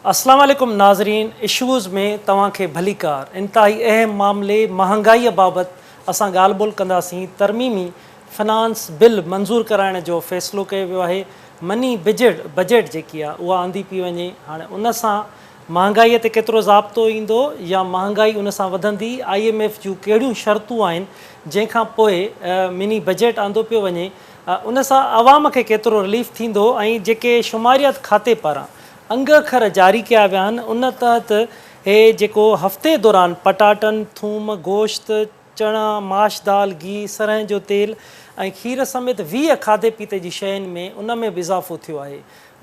اسلام عليڪم ناظرين اشوز ۾ توهان کي ڀليڪار انتهائي اهم معاملي مهانگائي بابت اسان ڳالهه ٻولهه ڪنداسين ترميمي فنانس بل منظور ڪرائڻ جو فيصلو ڪيو ويو آهي مني بجيٽ بجيٽ جيڪي آهي اها آندي پئي وڃي هاڻي ان سان مهانگائي تي ڪيترو ضابطو ايندو يا مهانگائي ان سان وڌندي I M F جون ڪهڙيون شرطون آهن جنهن کان پوء مني بجيٽ آندو پيو وڃي ان سان عوام کي ڪيترو رليف ٿيندو ۽ جيڪي شماريات کاتي پاران انگ اکر جاري ڪيا ويا آهن ان تحت هي جيڪو هفتي دوران پٽاٽن، ٿوم، گوشت، چڻا، ماش دال، گيهه، سرنهن جو تيل ۽ کير سميت 20 کاڌي پيتي جي شين ۾ ان ۾ به اضافو ٿيو آهي.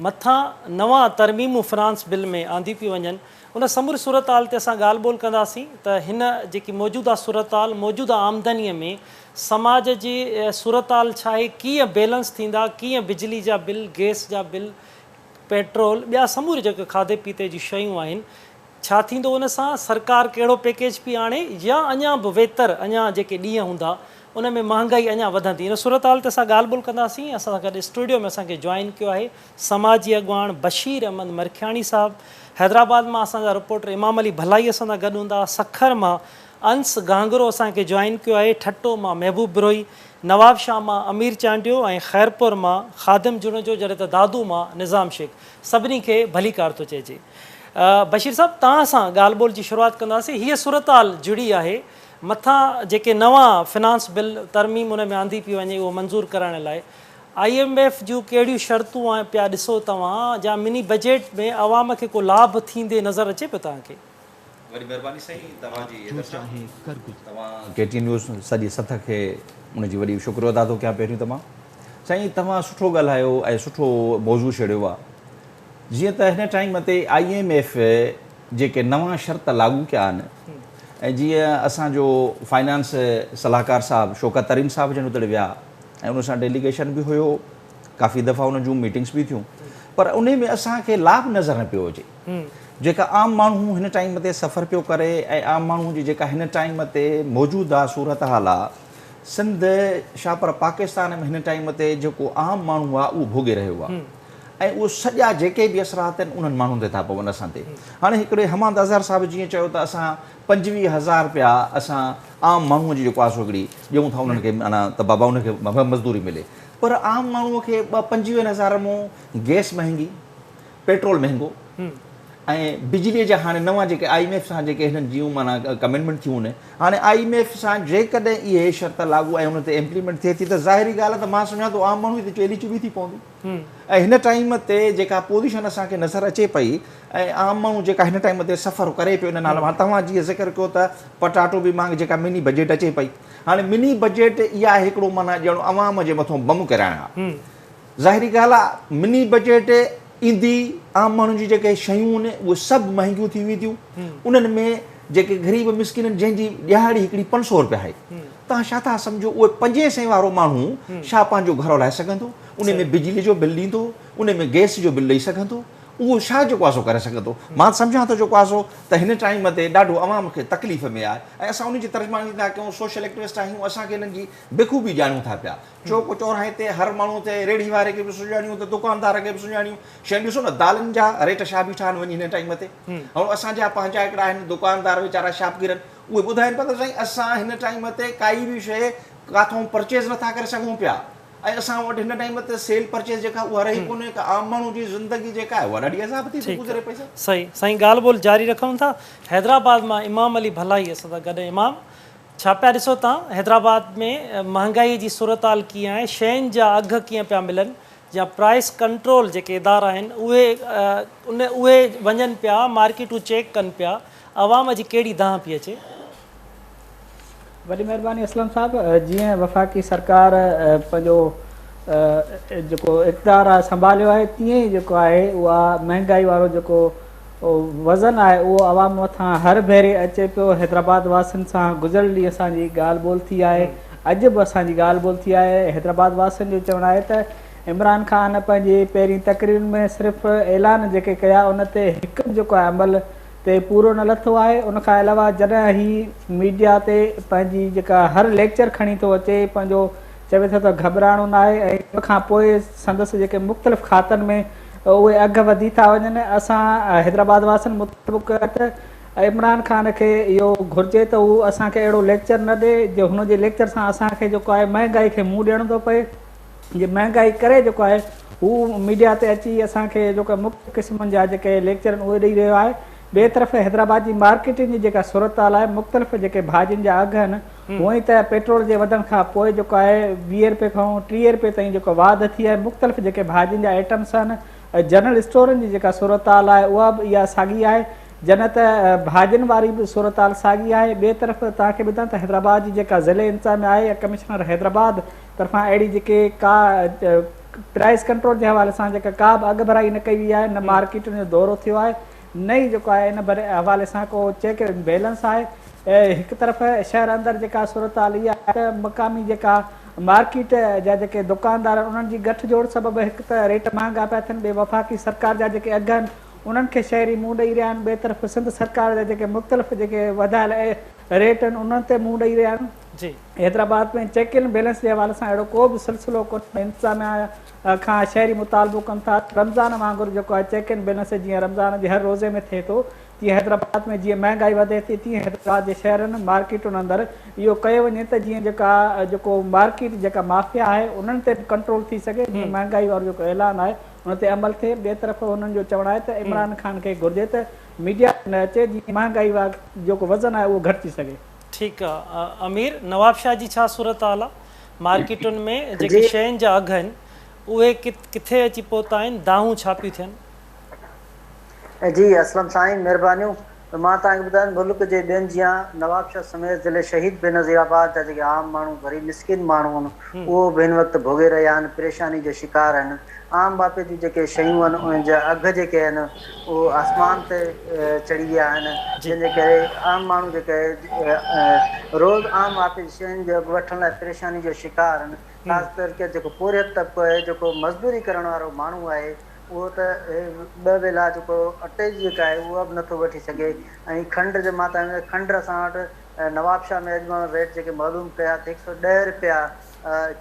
مٿان نوان ترميمون فرانس بل ۾ آنديون پيون وڃن. ان سموري صورتحال تي اسان ڳالهه ٻولهه ڪنداسين ته هن جيڪي موجوده صورتحال، موجوده آمدنيء ۾ سماج جي صورتحال ڇا آهي، ڪيئن بيلنس ٿيندا، ڪيئن بجلي جا بل، گئس جا بل، پيٽرول، ٻيا سموري جيڪي کاڌي پيتي جون شيون آهن، ڇا ٿيندو ان سان، سرڪار ڪهڙو پيڪيج پئي آڻي يا اڃا به ويتر اڃا جيڪي ڏينهن هوندا ان ۾ مهانگائي اڃا وڌندي. ان صورتحال تي اسان ڳالهه ٻولهه ڪنداسين. اسان سان گڏ اسٽوڊيو ۾ اسان کي جوائن ڪيو آهي سماجي اڳواڻ بشير احمد مرکياڻي صاحب، حيدرآباد مان اسان جا رپورٽر امام علي ڀلائي اسان سان گڏ هوندا، سکر مان انس گهانگهرو اسان کي جوائن ڪيو آهي، ٺٽو مان محبوب بروهي، نوابشاهه مان امير چانڊيو ۽ خيرپور مان خادم جوڻيجو جڏهن ته دادو مان نظام شيخ سڀني کي ڀليڪار ٿو چئجي. بشير صاحب توهان سان ڳالهه ٻولهه جي شروعات ڪنداسين، هيء صورتحال جڙي آهي مٿان جيڪي نوان فنانس بل ترميم ان ۾ آندي پئي وڃي اهو منظور ڪرائڻ لاء I M F جون ڪهڙيون شرطون پيا ڏسو توهان جا مني بجيٽ ۾ عوام کي ڪو لاڀ ٿيندي نظر اچي پيو توهان کي؟ وڏي مهرباني سائين توهان جي ادر سان توهان ڪي ٽي نيوز سڄي سٿ کي ان جي وڏي شڪريو ادا ٿو ڪيان پهريون ته مان سائين توهان سٺو ڳالهايو ۽ سٺو موضوع ڇيڙيو آ جيئن ته هن ٽائيم تي I M F جيڪي نوان شرط لاڳو ڪيا آهن ۽ جيئن اسان جو فائنانس صلاحڪار صاحب شوڪت ترين صاحب جن اتڙي ويا ۽ ان سان ڊيليگيشن به هيو ڪافي دفعا ان جون ميٽنگس به ٿيون پر انهي ۾ اسان کي لاڀ نظر نه پيو اچي جيڪا عام ماڻهو هن ٽائيم تي سفر پيو ڪري ۽ عام ماڻهو جي جيڪا هن ٽائيم تي موجوده صورتحال آ سنڌ شا پر پاڪستان ۾ هن ٽائيم تي جيڪو عام ماڻهو آ اهو ڀوڳي رهيو آ ۽ اهو سڄا جيڪي به اثرات آهن انهن ماڻهن تي ٿا پون اسان تي هاڻي هڪڙي حماد اظهر صاحب جيئن چيو ته اسان 25 هزار رپيا اسان عام ماڻهو جي جيڪو آهي سو هڪڙي ڏيون ٿا انهن کي معنيٰ ته بابا ان کي مزدوري ملي پر عام ماڻهو کي ٻه پنجويهن هزار مون گئس مهنگي پيٽرول مهنگو ۽ بجلي جا هاڻي نوان جيڪي I M F سان جيڪي هنن جون معنيٰ ڪمٽمينٽ ٿيون آهن هاڻي I M F سان جيڪڏهن اهي شرط لاڳو ۽ ان تي امپليمينٽ ٿئي ٿي ته ظاهري ڳالهه آهي ته مان سمجهان ٿو عام ماڻهو جي ته چيلي چٻي ٿي پوندي ۽ هن ٽائيم تي جيڪا پوزيشن اسان کي نظر اچي پئي ۽ عام ماڻهو جيڪا هن ٽائيم تي سفر ڪري پيو ان نالي هاڻي توهان جيئن ذڪر ڪيو ته پٽاٽو به مهانگ جيڪا مني بجيٽ اچي پئي هاڻي مني بجيٽ اها هڪڙو معنيٰ ڄڻ عوام جي مٿو بم ڪيرائڻ آهي ظاهري ڳالهه آ مني بجيٽ ايندي عام ماڻهن جون جيڪي شيون آهن اهي سڀ مهنگيون ٿي وينديون انهن ۾ جيڪي غريب مسڪين آهن جنهن جي ڏهاڙي هڪڙي 500 روپيا آهي توهان ڇا ٿا سمجهو اهي پنجين سئين وارو ماڻهو ڇا پنهنجو گهر هلائي سگهندو ان ۾ بجلي جو بل ڏيندو ان ۾ گئس جو بل ڏئي سگهندو اهو ڇا جيڪو آ سو ڪري سگهندو مان سمجهان ٿو جيڪو آ سو ته هن ٽائيم تي ڏاڍو عوام کي تڪليف ۾ آهي ۽ اسان ان جي ترجماني ٿا ڪيون سوشل ايڪٽوسٽ آهيون اسان کي انهن جي بخوبي ڄاڻيون ٿا پيا چوڪ چوراهي تي هر ماڻهو تي ريڙهي واري کي به سڃاڻيون ته دڪاندار کي به سڃاڻيون. شيون ڏسو نه دالن جا ريٽ ڇا بيٺا آهن وڃي هن ٽائيم تي. هاڻ اسان جا پنهنجا هڪڙا آهن دڪاندار ويچارا شاپگيرن اهي ٻڌائين پيا ته سائين اسان هن ٽائيم تي ڪائي به شيء ڪاٿئون پرچيز نٿا ڪري سگهون پيا ۽ اسان وٽ هن ٽائيم تي سيل پرچيز جيڪا اها رهي ڪونهي ڪا عام ماڻهو جي زندگي جيڪا آهي اها ڏاڍي عذاب ٿي ٿي گذري پئي. صحيح سائين ڳالهه ٻولهه جاري رکون ٿا حيدرآباد مان امام علي ڀلائي اسان سان گڏ امام ڇا پيا ڏسو تان حيدرآباد ۾ مهانگائي جي صورتحال ڪيئن آهي، شين جا اگهه ڪيئن پيا ملن يا پرائس ڪنٽرول جيڪي ادارا آهن اهي ان اهي وڃن پيا مارڪيٽون چيڪ ڪن پيا عوام جي ڪهڙي دانهن پئي اچي. وڏي مهرباني اسلم صاحب جيئن وفاقي سرڪار پنهنجو جيڪو اقتدار آهي سنڀاليو آهي تيئن ئي جيڪو آهي اها مهنگائي وارو جيڪو وزن آهي اهو عوام مٿان هر ڀيري اچي پيو، حيدرآباد واسين سان گذريل ڏينهن اسان جي ڳالهه ٻولهه ٿي آهي اڄ به اسان جي ڳالهه ٻولهه ٿي آهي، حيدرآباد واسين جو چوڻ آهي ته عمران خان پنهنجي پهرين تقريرن ۾ صرف اعلان جيڪي ڪيا ان تي هڪ به جيڪو آهي عمل تي پورو نه لٿو آهي ان کان علاوه جڏهن هي ميڊيا تي پنهنجي جيڪا هر ليڪچر کڻي ٿو اچي پنهنجو چوي ٿو ته گهٻرائڻو ناهي ۽ ان کان پوء سندس جيڪي مختلف کاتن ۾ اهي اگهه وڌي ٿا وڃن اسان حيدرآباد واسين مطالبو ڪيو آهي ته عمران خان کي اهو گهرجي ته هو اسان کي اهڙو ليڪچر نه ڏي جو هن جي ليڪچر سان اسان کي جيڪو آهي مهنگائي کي منهن ڏيڻو ٿو پئي جي مهنگائي ڪري جيڪو آهي هو ميڊيا تي اچي اسان کي جيڪو مختلف قسمن جا جيڪي ليڪچر آهن اهي ڏئي رهيو آهي ٻئي طرف حيدرآباد جي مارڪيٽن جي جيڪا صورتحال آهي مختلف جيڪي ڀاڄين جا اگهه آهن هونئن ته پيٽرول جي وڌڻ کان پوء جيڪو آهي 20 رپئي کان 30 رپئي تائين جيڪو واڌ ٿي آهي مختلف جيڪي ڀاڄين جا آئٽمس آهن جنرل اسٽورن جي جيڪا صورتحال آهي اها به اها ساڳي آهي جڏهن ته ڀاڄين واري به صورتحال ساڳي آهي ٻئي طرف توهان کي ٻڌايان ته حيدرآباد جي جيڪا ضلعي انتظاميا آهي يا ڪمشنر حيدرآباد طرفان اهڙي جيڪي ڪا پرائس ڪنٽرول جي حوالي سان جيڪا ڪا به اڳڀرائي نه ڪئي وئي آهي نه مارڪيٽن جو دورو ٿيو آهي نه ئي جيڪو آهي ان حوالي سان ڪو چيڪ اينڊ بيلنس آهي. هڪ طرف شهر اندر جيڪا صورتحال اها آهي ته مقامي جيڪا مارڪيٽ جا جيڪي دڪاندار آهن انهن جي ڳٺ جوڙ سبب هڪ ته ريٽ مهانگا پيا ٿين ٻئي وفاقي سرڪار جا جيڪي اگهه آهن انهن کي شهري منهن ڏئي رهيا آهن ٻئي طرف سنڌ سرڪار جا جيڪي مختلف جيڪي وڌايل ريٽ آهن انهن تي منهن ڏئي رهيا آهن. جي. حيدرآباد ۾ چيڪ اينڊ بيلنس جي حوالي سان اهڙو ڪو به سلسلو ڪونهي انتظاميا کان شهري مطالبو ڪن ٿا ته رمضان وانگر جيڪو آهي چيڪ اينڊ بيلنس جيئن رمضان جي هر روزي ۾ ٿئي ٿو تيئن حيدرآباد ۾ جيئن مهانگائي وڌي ٿي تيئن حيدرآباد جي شهرن مارڪيٽن اندر اهو ڪيو وڃي ته جيئن جيڪا جيڪو مارڪيٽ جيڪا مافيا آهي انهن تي به ڪنٽرول ٿي سگهي جيئن مهانگائي وارو جيڪو اعلان آهي ان تي عمل ٿئي ٻئي طرف هنن جو چوڻ آهي ته عمران خان کي گهرجي ته ميڊيا تي نه اچي جيئن مهانگائي وارو جيڪو وزن آهي اهو گهٽجي سگهي. ٺيڪ آ امير نوابشاهه جي ڇا صورتحال آ مارڪيٽن ۾ جيڪي جي. شين جا اگهه آهن اهي ڪٿي اچي پهتا آهن دانهون ڇا پيون ٿين. جي اسلم سائين مهربانيون مان توهان کي ٻڌايان ملڪ جي ٻين جيان نوابشاهه سميت ضلعي شهيد بينظير آباد جا جيڪي عام ماڻهو غريب مسڪين ماڻهو آهن اهو به هن وقت ڀوڳي رهيا آهن پريشاني جو شڪار آهن عام واهپي جون جيڪي شيون آهن انهن جا اگهه جيڪي آهن اهو آسمان تي چڙهي ويا آهن جنهن جي ڪري عام ماڻهو جيڪي روز عام واهپي جي شين جو اگهه وٺڻ لاء پريشاني جو شڪار آهن خاص طور ڪري جيڪو پورهيت طبقو آهي جيڪو مزدوري ڪرڻ وارو ماڻهو آهي اهو ته ٻه ويلا جيڪو اٽي جي جيڪا آهي اها به نٿو وٺي سگهي ۽ کنڊ جي مان تان کنڊ اسان وٽ نوابشاهه ۾ اڄ مان ريٽ جيڪي معلوم ڪيا ته 110 رپيا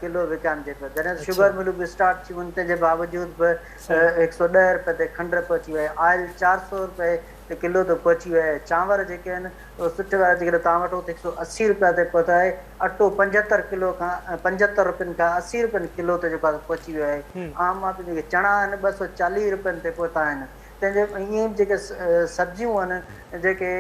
ڪلو وڪامجي پيو جڏهن ته شگر ملون به اسٽارٽ ٿيون آهن تنهن جي باوجود به 110 رپئي تي کنڊ پهچي وئي آئل 400 رپئي تي ڪلو تي پهچي وئي آهي چانور جيڪي آهن اهي سٺي وارا جيڪڏهن توهان وٺو ته 180 رپيا تي پهتا آهي اٽو 75 ڪلو کان 75 رپين کان 80 رپين ڪلو تي جيڪو آهي پهچي ويو آهي عام آدمي جيڪي چڻا آهن 240 رپين تي پهتا آهن تنهن جي ائين به جيڪي سبزيون آهن جيڪي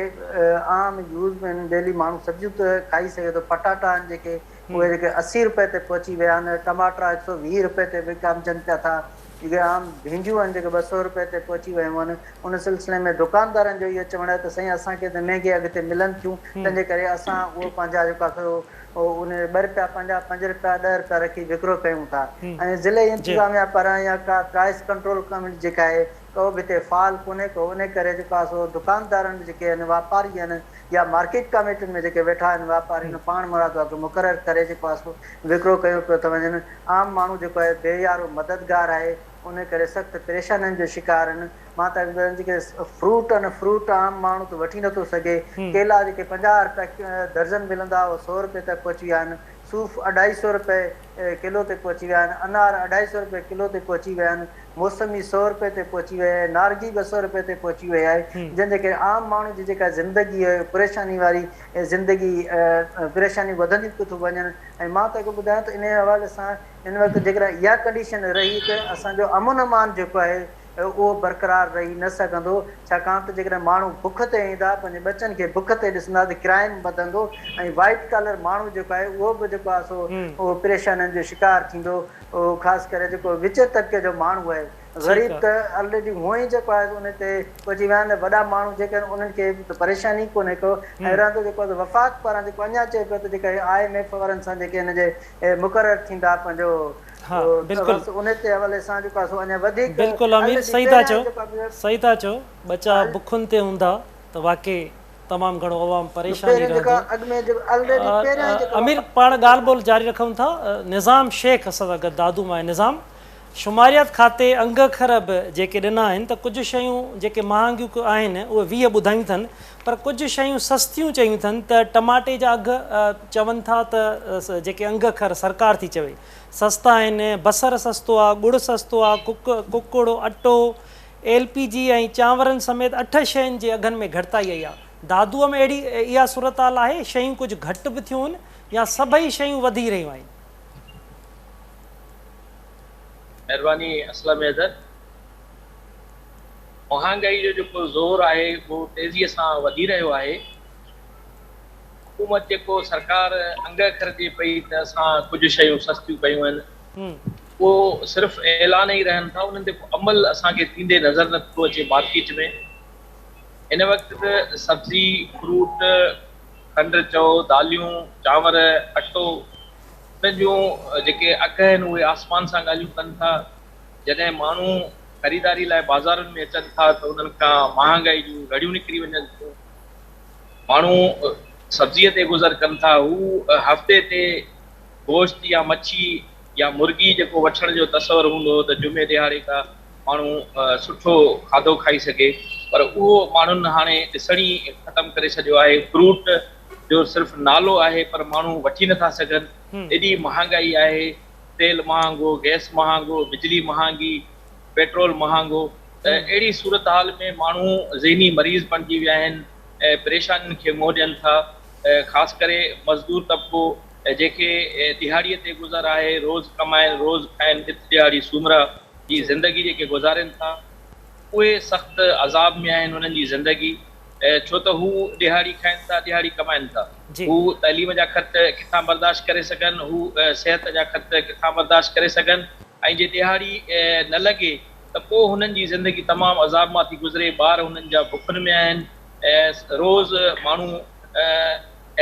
عام يوز ۾ آهن ڊيلي ماڻهو سبزيون ته کائي سگهي ٿو پٽاٽا آهن جيڪي اهي جيڪي 80 رپئي تي پهچي ويا آهن، ٽماٽا 120 رپئي تي وڪامجن پيا ٿا، جيڪي عام ڀينڊيون آهن جيڪي 200 رپئي تي پهچي ويون آهن، ان سلسلي ۾ دڪاندارن جو اهو چوڻ آهي ته سائين اسان کي ته مهنگي اگهه تي ملن ٿيون تنهن جي ڪري اسان اهو پنهنجا جيڪو آهي سو ان ٻه رپيا پنهنجا پنج رپيا ڏهه رپيا رکي وڪرو ڪيون ٿا ۽ ضلعي انتظاميا پاران يا ڪا پرائس ڪنٽرول ڪميٽي جيڪا آهي ڪو به هتي فعال ڪونهي ڪو ان ڪري جيڪو آهي سو دڪاندارن جيڪي آهن واپاري آهن يا مارڪيٽ ڪاميٽين ۾ جيڪي ويٺا آهن واپاري ان پاڻ مرادو اگهه مقرر ڪري جيڪو آهي سو وڪرو ڪيو پيو ٿو وڃن عام ماڻهو جيڪو آهي بي يارو مددگار آهي ان ڪري سخت پريشانين جو شڪار آهن مان ته ٻڌايان جيڪي فروٽ آهن فروٽ عام ماڻهو ته وٺي نٿو سگهي ڪيلا جيڪي 50 رپيا درجن ملندا اهي سو رپئي تائين پهچي ويا آهن صوف اڍائي سو رپئي ڪلو تي پهچي ويا آهن انار اڍائي سو رپئي ڪلو تي پهچي ويا آهن موسمي سو رپئي تي پهچي وئي آهي، نارنگي ٻه سو رپئي تي پهچي وئي آهي، جنهن جي ڪري عام ماڻهو جي جيڪا زندگي آهي پريشاني واري زندگي پريشانيون وڌنديون پيون ٿيون وڃن ۽ مان توکي ٻڌايان ته انهي حوالي سان هن وقت جيڪڏهن اها ڪنڊيشن رهي ته اسان جو امن امان جيڪو آهي اهو برقرار رهي نه سگهندو ڇاڪاڻ ته جيڪڏهن ماڻهو بک تي ايندا پنهنجي ٻچن کي بک تي ڏسندا ته ڪرائم وڌندو ۽ وائيٽ ڪالر ماڻهو جيڪو آهي اهو به جيڪو آهي سو اهو پريشانين جو شڪار ٿيندو. اهو خاص ڪري جيڪو وچين طبقي جو ماڻهو آهي، غريب ته الريڊي هونئن ئي جيڪو آهي ان تي پهچي ويا آهن، وڏا ماڻهو جيڪي آهن انهن کي ته پريشاني ئي ڪونهي ڪو ۽ رهندو جيڪو آهي وفاق پاران جيڪو اڃا چئي پيو ته جيڪا I M F وارن سان جيڪي هن جي مقرر ٿيندا پنهنجو ها بلڪل ان تي حوالي سان جيڪو آهي سو اڃا وڌيڪ بلڪل امير صحيح ٿا چئو صحيح ٿا چئو ٻچا بکن تي هوندا ته واقعي تمام گهڻو عوام پريشان ئي رهندو. امير پاڻ ڳالهه ٻولهه جاري رکون ٿا نظام شيخ اسان سان گڏ دادو مان آهي نظام شماريات کاتي انگ اکر به جيڪي ڏنا آهن ته ڪجهه شيون جيڪي مهانگيون آهن اهي 20 ٻڌايون اٿن پر ڪجهه شيون سستيون چيون اٿن ته ٽماٽي جا اگهه چون ٿا ته جيڪي انگ اکر سرڪار ٿي چوي سستا آهن، بصر سستو آ، ڳڙ سستو آ، ڪڪڙ، اٽو، ايل پي جي ۽ چانورن سميت 8 شين جي اگهن ۾ گهٽتائي آئي آ. دادوء ۾ اهڙي اها صورتحال آهي، شيون ڪجهه گهٽ به ٿيون آهن يا سڀئي شيون وڌي رهيون آهن؟ مهرباني اسلم حيدر. مهانگائي جو جيڪو زور آهي اهو تيزي سان وڌي رهيو آهي. حڪومت جيڪو سرڪار انگ اکر ڏئي پئي ته اسان ڪجهه شيون سستيون ڪيون آهن اهو صرف اعلان ئي رهن ٿا انهن تي ڪو عمل اسان کي ٿيندي نظر نه ٿو اچي مارڪيٽ ۾ هن وقت به سبزي فروٽ کنڊ چئو داليون چانور اٽو انهن جون جيڪي اگهه آهن اهي آسمان سان ڳالهيون ڪن ٿا. جڏهن ماڻهو خريداري لاء بازارن ۾ اچن ٿا ته انهن کان مهانگائي جون رڙيون نڪري وڃن ٿيون. ماڻهو سبزيء تي گذر ڪن ٿا. هو هفتي تي گوشت يا مڇي يا مرغي جيڪو وٺڻ جو تصور هوندو هو ته جمعي ڏهاڙي ڪا ماڻهو سٺو کاڌو کائي سگهي پر اهو ماڻهن هاڻي ڏسڻ ئي ختم ڪري ڇڏيو آهي. فروٽ جو صرف نالو آهي پر ماڻهو وٺي نٿا سگهن، ايڏي مهانگائي آهي، تيل مهانگو، گئس مهانگو، بجلي مهانگي، پيٽرول مهانگو ته اهڙي صورتحال ۾ ماڻهو ذهني مريض بڻجي ويا آهن ۽ پريشانين کي منهن ڏين ٿا، خاص ڪري مزدور طبقو جنهن کي ڏهاڙي تي گذر آهي، روز ڪمائن روز کائن ڏٿ ڏهاڙي سومرا جي زندگي جيڪي گذارين ٿا اهي سخت عذاب ۾ آهن انهن جي زندگي. ڇو ته هو ڏهاڙي کائن ٿا، ڏهاڙي ڪمائن ٿا. هو تعليم جا خرچ ڪٿان برداشت ڪري سگهن، هو صحت جا خرچ ڪٿان برداشت ڪري سگهن ۽ جي ڏهاڙي نه لڳي ته پوء هنن جي زندگي تمام عذاب مان ٿي گذري، ٻار هنن جا بکن ۾ آهن، روز ماڻهو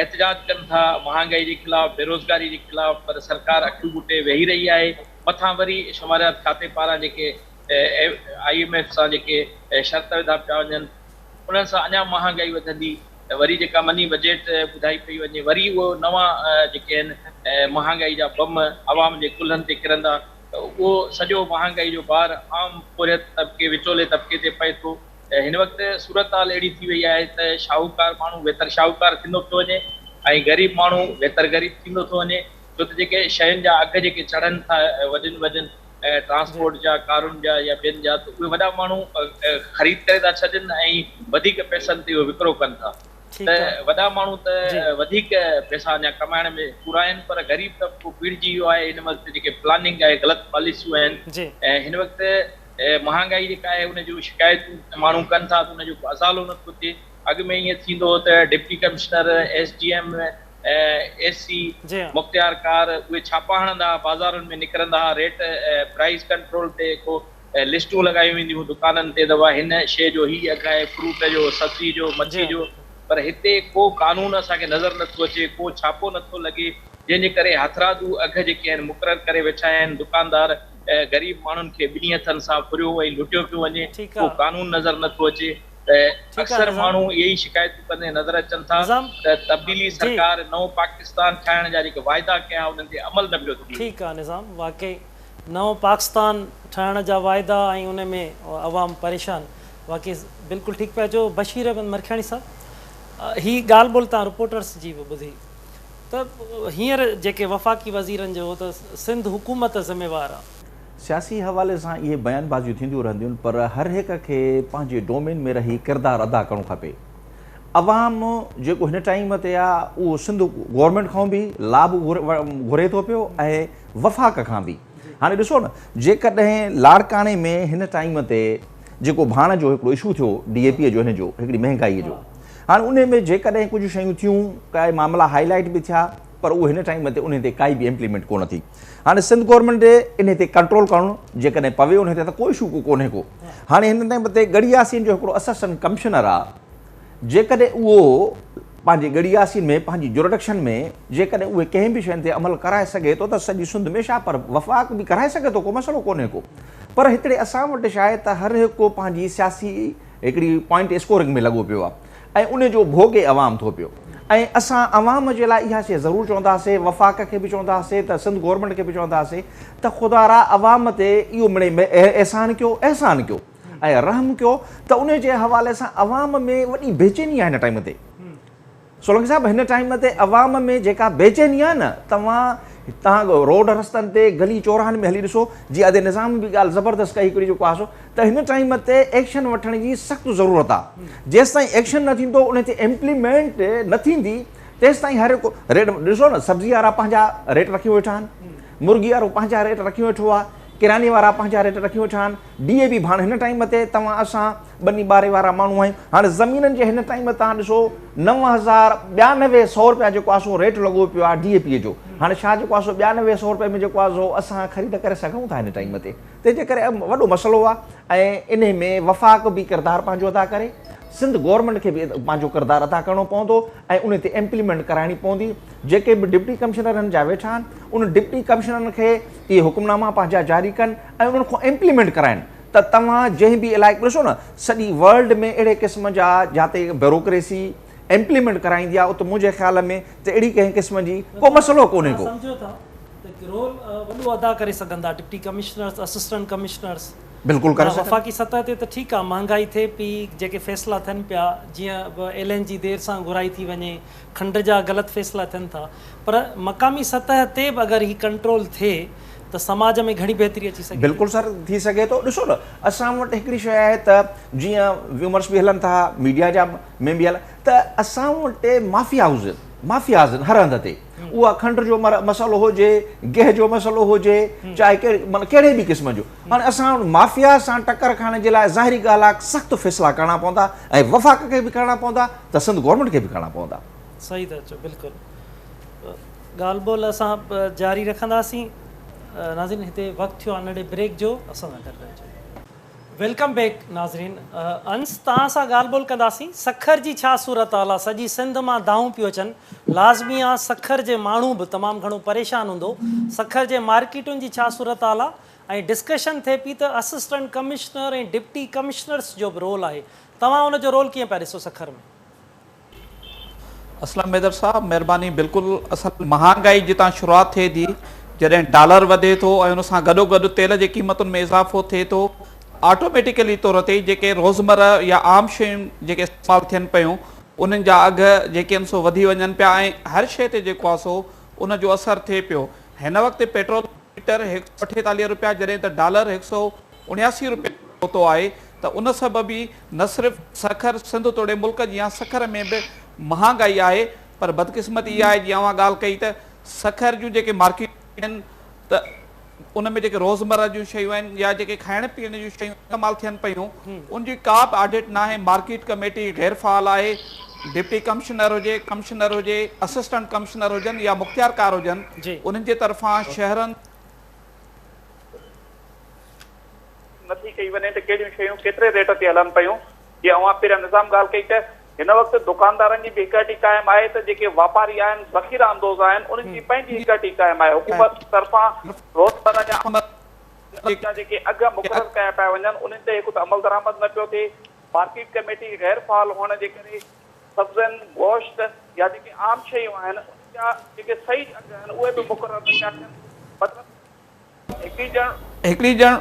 احتجاج ڪن ٿا مهانگائي جي خلاف، بيروزگاري جي خلاف پر سرڪار اکيون ٻوٽي ويهي رهي آهي، مٿان وري شماريات کاتي پاران جيڪي I M F سان جيڪي شرط وڌا پيا وڃن انهن سان اڃا مهانگائي وڌندي ته وري جيڪا مني بجيٽ ٻڌائي پئي وڃي وري اهو نوان جيڪي آهن مهانگائي جا بم عوام جي ڪلهن تي ڪرندا ته اهو سڄو مهانگائي جو بار عام پورهيت طبقي وچولي طبقي تي پئي ٿو ته هن وقت صورتحال اهڙي ٿي وئي آهي ته شاهوڪار ماڻهو ويتر شاهوڪار ٿيندو پيو وڃي ۽ غريب ماڻهو ويتر غريب ٿيندو ٿو وڃي ڇو ته جيڪي شين جا اگهه جيڪي چڙهن ٿا وڏين وڏين ٽرانسپورٽ جا، ڪارن جا يا ٻين جا ته اهي وڏا ماڻهو خريد ڪري ٿا ڇڏين ۽ وڌيڪ پئسن تي اهو وڪرو ڪن ٿا ته وڏا ماڻهو ته وڌيڪ پئسا اڃا ڪمائڻ ۾ پورا آهن پر غريب طبقو پيڙجي ويو آهي هن وقت جيڪي پلاننگ آهي غلط پاليسيون آهن ۽ هن وقت مهانگائي جيڪا آهي ان جون شڪايتون ماڻهو ڪن ٿا ته ان جو ڪو ازالو نٿو ٿئي اڳ ۾ ائين ٿيندو هو ته deputy commissioner, S D M, S C, مختيار ڪار اهي ڇاپا هڻندا ها، بازارن ۾ نڪرندا ها، ريٽ پرائيس ڪنٽرول تي ڪو لسٽون لڳايون وينديون هيون دڪانن تي ته هن شيء جو هي اگهه آهي، فروٽ جو، سبزي جو، مڇي جو، پر هتي ڪو قانون اسان کي نظر نٿو اچي، ڪو ڇاپو نٿو لڳي، جنهن جي ڪري هٿرادو اگهه جيڪي آهن مقرر ڪري ويٺا آهن، دڪاندار غريب ماڻهن کي ٻنهي هٿن سان ڦريو ۽ لٽيو پيو وڃي، ڪو قانون نظر نٿو اچي. ته اڪثر ماڻهو اهي ئي شڪايتون ڪندي نظر اچن ٿا ته تبديلي سرڪار نئون پاڪستان ٺاهڻ جا جيڪي واعدا ڪيا انهن تي عمل نه پيو ٿئي. ٺيڪ آ نظام واقعي نئون پاڪستان ٺاهڻ جا واعدا ۽ ان ۾ عوام پريشان واقعي بلڪل ٺيڪ پيا چئو بشير احمد مرکياڻي صاحب هي ڳالهه ٻولهه تان رپورٽرس جي به ٻڌي ته هينئر جيڪي وفاقي وزيرن جو ته سنڌ حڪومت ذميوار آ. سياسي حوالي سان اهي بيان بازيون ٿينديون رهنديون پر هر هڪ کي پنهنجي ڊومين ۾ رهي ڪردار ادا ڪرڻو کپي. عوام جيڪو هن ٽائيم تي آ اهو سنڌ گورنمينٽ کان به لاڀ گهري ٿو پيو ۽ وفاق کان به. هاڻي ڏسو نه جيڪڏهن لاڙڪاڻي ۾ هن ٽائيم تي جيڪو ڀاڻ جو هڪڙو اشو ٿيو ڊي اي پي جو هن جو هڪڙي مهنگائي جو هاڻي انهي ۾ جيڪڏهن ڪجهه شيون ٿيون ڪائي معاملا هائي لائيٽ به ٿيا پر اهو هن ٽائيم تي انهي تي ڪائي به امپليمينٽ ڪونه ٿي. هاڻي سنڌ گورنمينٽ انهي تي ڪنٽرول ڪرڻ جيڪڏهن پوي انهي تي ته ڪو اشو ڪونهي ڪو. هاڻي هن ٽائيم تي ڳڙهي ياسين جو هڪڙو اسسٽنٽ ڪمشنر آ جيڪڏهن اهو پنهنجي ڳڙهي ياسين ۾ پنهنجي جورڊڪشن ۾ جيڪڏهن اهي ڪنهن به شين تي عمل ڪرائي سگهي ٿو ته سڄي سنڌ ۾ ڇا پر وفاق به ڪرائي سگهي ٿو ڪو مسئلو ڪونهي ڪو پر هتڙي اسان وٽ ڇا آهي ته هر هڪ پنهنجي سياسي هڪڙي پوائنٽ اسڪورنگ ۾ لڳو پيو آ ۽ ان جو ڀوڳي عوام ٿو پيو ۽ اسان عوام جي لاء اها شيء ضرور چونداسي وفاق کي به چونداسي ته سنڌ گورنمينٽ کي به چونداسي ته خدارا عوام تي اهو مڙئي احسان ڪيو احسان ڪيو ۽ رحم ڪيو ته ان جي حوالي سان عوام ۾ وڏي بيچيني آهي هن ٽائيم تي سولنگي صاحب هن ٽائيم تي عوام ۾ جيڪا بيچيني آهي نه توهان توهان روڊ رستن تي گلي چوراهن ۾ هلي ڏسو جي ادي نظام به ڳالهه زبردست ڪئي هڪڙي جيڪو آهي سو ته هن ٽائيم تي ايڪشن وٺڻ جي سخت ضرورت آهي جيستائين ايڪشن نه ٿيندو ان تي امپليمينٽ نه ٿيندي تيستائين هر هڪ ريٽ ڏسو نه سبزي وارا پنهنجا ريٽ رکيو ويٺا آهن مرغي وارو پنهنجا ريٽ رکيو ويٺو آهي ڪراني وارا پنهنجا ريٽ رکيو ويٺا آهن ڊي اي پي ڀاڻ هن ٽائيم تي توهان اسان ٻني ٻاري وارا ماڻهو آهيون هاڻي زمينن جي هن ٽائيم تان ڏسو 9092 سو روپيا جيڪو آهي سو ريٽ لڳو پيو آهي ڊي اي پي جو هاڻي ڇا جيڪو آهي سو 92 سو روپئي ۾ جيڪو آهي سو اسان خريد ڪري سگهون ٿا هن ٽائيم تي تنهن جي ڪري وڏو مسئلو آهي ۽ انهي ۾ وفاق به ڪردار پنهنجو ادا ڪري سنڌ گورنمينٽ کي به پنهنجو ڪردار ادا ڪرڻو پوندو ۽ انهي تي امپليمينٽ ڪرائڻي پوندي جيڪي به ڊپٽي ڪمشنرن جا ويٺا آهن ان ڊپٽي ڪمشنرن کي اهي حڪمناما پنهنجا جاري ڪن ۽ انهن کان امپليمينٽ ڪرائن ته توهان جنهن به علائقي ڏسو نه سڄي ورلڊ ۾ اهڙي قسم جا جاتي بيوروڪريسي امپليمينٽ ڪرائيندي آهي اتي منهنجي خيال ۾ ته اهڙي ڪنهن قسم جي ڪو مسئلو ڪونهي ڪو. سمجهو ٿا ته رول وڏو ادا ڪري سگهن ٿا ڊپٽي ڪمشنرس اسسٽنٽ ڪمشنرس بلڪل ڪري سگهن. وفاقي سطح تي ته ٺيڪ آهي مهانگائي ٿئي پئي جيڪي فيصلا ٿين پيا جيئن ايل اين جي دير سان گهرائي ٿي وڃي کنڊ جا غلط فيصلا ٿين ٿا پر مقامي سطح تي به اگر هي ڪنٽرول ٿئي ته سماج ۾ گهڻي بهتري اچي سگهي ٿي. بلڪل سر ٿي سگهي ٿو ڏسو نه اسان وٽ هڪڙي شيء آهي ته جيئن ويومرس به هلن ٿا ميڊيا جا ۾ به هلن ته اسان وٽ مافيائوز مافياز هر هنڌ تي اها کنڊ جو مسئلو هجي گيهه جو مسئلو هجي چاهي ڪهڙي معنيٰ ڪهڙي به قسم جو هاڻي اسان مافيا سان ٽڪر کائڻ جي لاء ظاهري ڳالهه آهي سخت فيصلا ڪرڻا پوندا ۽ وفاق کي به ڪرڻا پوندا ته سنڌ گورنمينٽ کي به ڪرڻا پوندا. صحيح ٿا چئو بلڪل ڳالهه ٻولهه اسان جاري رکنداسين ناظرين هتي وقت ٿيو آهي ننڍي بريڪ جو اسان سان گڏ رهجو. Welcome back ناظرين انس توهان سان ڳالهه ٻولهه ڪنداسين سکر جي ڇا صورتحال آهي سڄي سنڌ مان دانهون پيون اچن لازمي آهي سکر جي ماڻهو به تمام گهڻو پريشان هوندو سکر جي مارڪيٽن جي ڇا صورتحال آهي ۽ ڊسڪشن ٿئي پئي ته اسسٽنٽ ڪمشنر ۽ ڊپٽي ڪمشنرس جو به رول آهي توهان ان جو رول ڪيئن پيا ڏسو سکر ۾؟ اسلم حيدر صاحب مهرباني بلڪل اصل مهانگائي جتان شروعات ٿئي ٿي جڏهن ڊالر وڌي ٿو ۽ ان سان گڏو گڏ تيل جي قيمتن ۾ اضافو ٿئي ٿو آٽوميٽيڪلي طور تي جيڪي روزمره يا عام شيون جيڪي استعمال ٿين پيون انهن جا اگهه جيڪي آهن سو وڌي وڃن پيا ۽ هر شيء تي جيڪو آهي سو ان جو اثر ٿئي پيو هن وقت پيٽرول ليٽر هڪ سؤ اٺيتاليهه روپيا جڏهن ته ڊالر هڪ سؤ 79 روپيا پهتو آهي ته ان سبب ئي نه صرف سکر سنڌ توڙي ملڪ جيان سکر ۾ به مهانگائي آهي پر بدقسمتي اها آهي جيئن اوهان ڳالهه ڪئي ته سکر جون جيڪي مارڪيٽون آهن ته ان ۾ جيڪي روزمره جون شيون آهن يا جيڪي کائڻ پيئڻ جون شيون استعمال ٿين پيون ان جي ڪا به آڊٽ ناهي مارڪيٽ ڪميٽي غير فعال آهي ڊپٽي ڪمشنر هجي ڪمشنر هجي اسسٽنٽ ڪمشنر هجن يا مختيارڪار هجن انهن جي طرفان شهرن نٿي ڪئي وڃي ته ڪهڙيون شيون ڪيتري ريٽ تي هلن پيون جيئن اوهان پهريان نظام ڳالهه ڪئي ته هن وقت دڪاندارن جي به هڪ هٽي قائم آهي ته جيڪي واپاري آهن ذخيره اندوز آهن انهن جي پنهنجي هڪ هٽي قائم آهي حڪومت طرفان روزمره جا جا جيڪي اگهه مقرر ڪيا پيا وڃن انهن تي هڪ ته عملدرآمد نه پيو ٿئي مارڪيٽ ڪميٽي غير فعال هئڻ جي ڪري سبزين گوشت يا جيڪي عام شيون آهن انهن جا جيڪي صحيح اگهه آهن اهي به مقرر نه پيا ٿين مطلب هڪڙي ڄڻ